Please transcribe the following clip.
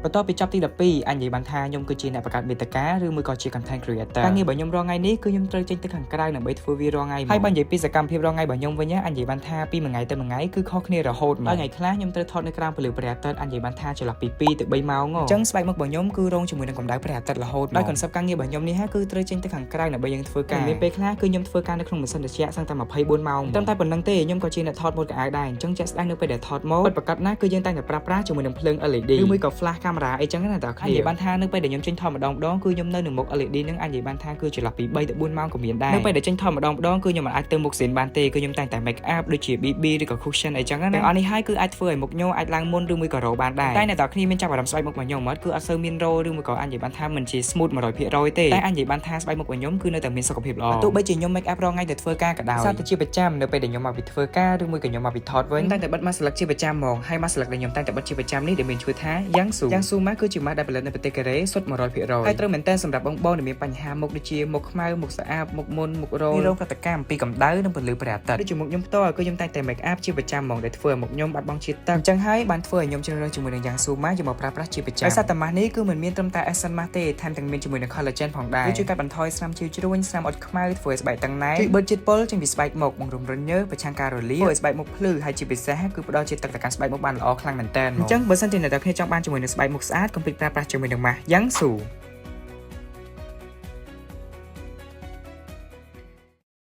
បន្ទាប់ពីចប់ទី12អញនិយាយបានថាខ្ញុំគឺជាអ្នកបង្កើតមាតិកាឬមួយក៏ជា content creator ការងាររបស់ខ្ញុំរាល់ថ្ងៃនេះគឺខ្ញុំត្រូវចេញទៅខាងក្រៅដើម្បីធ្វើវារាល់ថ្ងៃហើយបើនិយាយពីសកម្មភាពរាល់ថ្ងៃរបស់ខ្ញុំវិញអញនិយាយបានថាពីមួយថ្ងៃទៅមួយថ្ងៃគឺខុសគ្នារហូតមកហើយថ្ងៃខ្លះខ្ញុំត្រូវថតនៅក្រោមពន្លឺព្រះអាទិត្យអញនិយាយបានថាចន្លោះពី2ទៅ3ម៉ោងអញ្ចឹងស្បែកមុខរបស់ខ្ញុំគឺរងជាមួយនឹងកម្ដៅព្រះអាទិត្យរហូតដោយ concept ការងាររបស់ខ្ញុំនេះគឺត្រូវចេញទៅខាងក្រៅដើម្បីយើងធ្វើការមានពេលខ្លះគឺខ្ញុំធ្វើការនៅក្នុងម៉ាស៊ីនត្រជាក់សឹងតែ24ម៉ោងត្រឹមតែប៉ុណ្ណឹងទេខ្ញុំក៏ជាអ្នកថតម៉ូដខោអាវដែរអញ្ចឹងជាក់ស្ដែងនៅពេលដែលថតម៉ូដពិតប្រាកដណាស់គឺយើងតែងតែប្រើប្រាស់ជាមួយនឹងភ្លើង LED ឬមួយក៏ flash camera អីចឹងណាតើគ្នានិយាយបានថានៅពេលដែលខ្ញុំចេញថតម្ដងម្ដងគឺខ្ញុំនៅនឹងមុខ LED ហ្នឹងអាចនិយាយបានថាគឺចន្លោះពី3ទៅ4ម៉ោងក៏មានដែរនៅពេលដែលចេញថតម្ដងម្ដងគឺខ្ញុំមិនអាចទៅមុខស៊ីនបានទេគឺខ្ញុំតែងតែ make up ដូចជា BB ឬក៏ cushion អីចឹងណាទាំងអស់នេះហើយគឺអាចធ្វើឲ្យមុខញអាចឡើងមុនឬមួយក៏រោបានដែរតែអ្នកទាំងគ្នាមានចាប់អារម្មណ៍ស្បែកមុខរបស់ខ្ញុំអត់គឺអត់សូវមានរោឬមួយក៏អាចនិយាយបានថាមិនជា smooth 100%ទេតែអាចនិយាយបានថាស្បែកមុខរបស់ខ្ញុំគឺនៅតែមានសុខភាពល្អទោះបីជាខ្ញុំ make up រាល់ថ្ងៃទៅធ្វើការក៏ដោយសារតែជាប្រចាំនៅពេលដែលខ្ញុំមកពីធ្វើការឬមួយក៏ខ្ញុំមកពីថតវិញតែតែបិទម៉ាស់ស្លឹកជាប្រចាំហ្មងហើយម៉ាស់ស្លឹកដែលខ្ញុំតែងតែបិទជាប្រចាំនេះដែលមានឈ្មោះថាយ៉ាងស៊ូយ៉ាងស៊ូម៉ាស់គឺជាម៉ាស់ដែលផលិតនៅប្រទេសកូរ៉េសុទ្ធ100%ហើយត្រូវមែនតើសម្រាប់បងបងដែលមានបញ្ហាមុខដូចជាមុខខ្មៅមុខស្អាតមុខមុនមុខរោរោងប្រតិកម្មពីកម្ដៅនិងពន្លឺព្រះអាទិត្យដូចជាមុខខ្ញុំផ្ទាល់គឺខ្ញុំតែងតែ make up ជាប្រចាំហ្មងដែលធ្វើឲ្យមុខខ្ញុំបាត់បង់ជាតិទឹកអញ្ចឹងហើយបានធ្វើឲ្យខ្ញុំជ្រើសរើសជាមួយនឹងយ៉ាងស៊ូម៉ាស់យកមកប្រើប្រាស់ជាប្រចាំដោយសារតែម៉ាស់នេះគឺមិនមានត្រឹមតែ essence ម៉ាស់ទេថែមទាំងមានជាមួយនឹង collagen ផងដែរវាជួយកាត់បន្ថយស្នាមជាវជ្រួញស្នាមអុតខ្មៅធ្វើឲ្យស្បែកតឹងណែនជួយបឺតជាតិពុលចេញពីស្បែកមុខបង្រុំរញើសប្រឆាំងការរលាកធ្វើឲ្យស្បែកមុខភ្លឺហើយជាពិសេសគឺផ្ដល់ជាតិទឹកទៅកាន់ស្បែកមុខបានល្អខ្លាំងមែនទែនអញ្ចឹងបើសិនជាអ្នកទាំងគ្នាចង់បានជាមួយនឹងស្បែកមុខស្អាតកុំភ្លេចប្រើប្រាស់ជាមួយនឹងម៉ាស់យ៉ាងស៊ូ។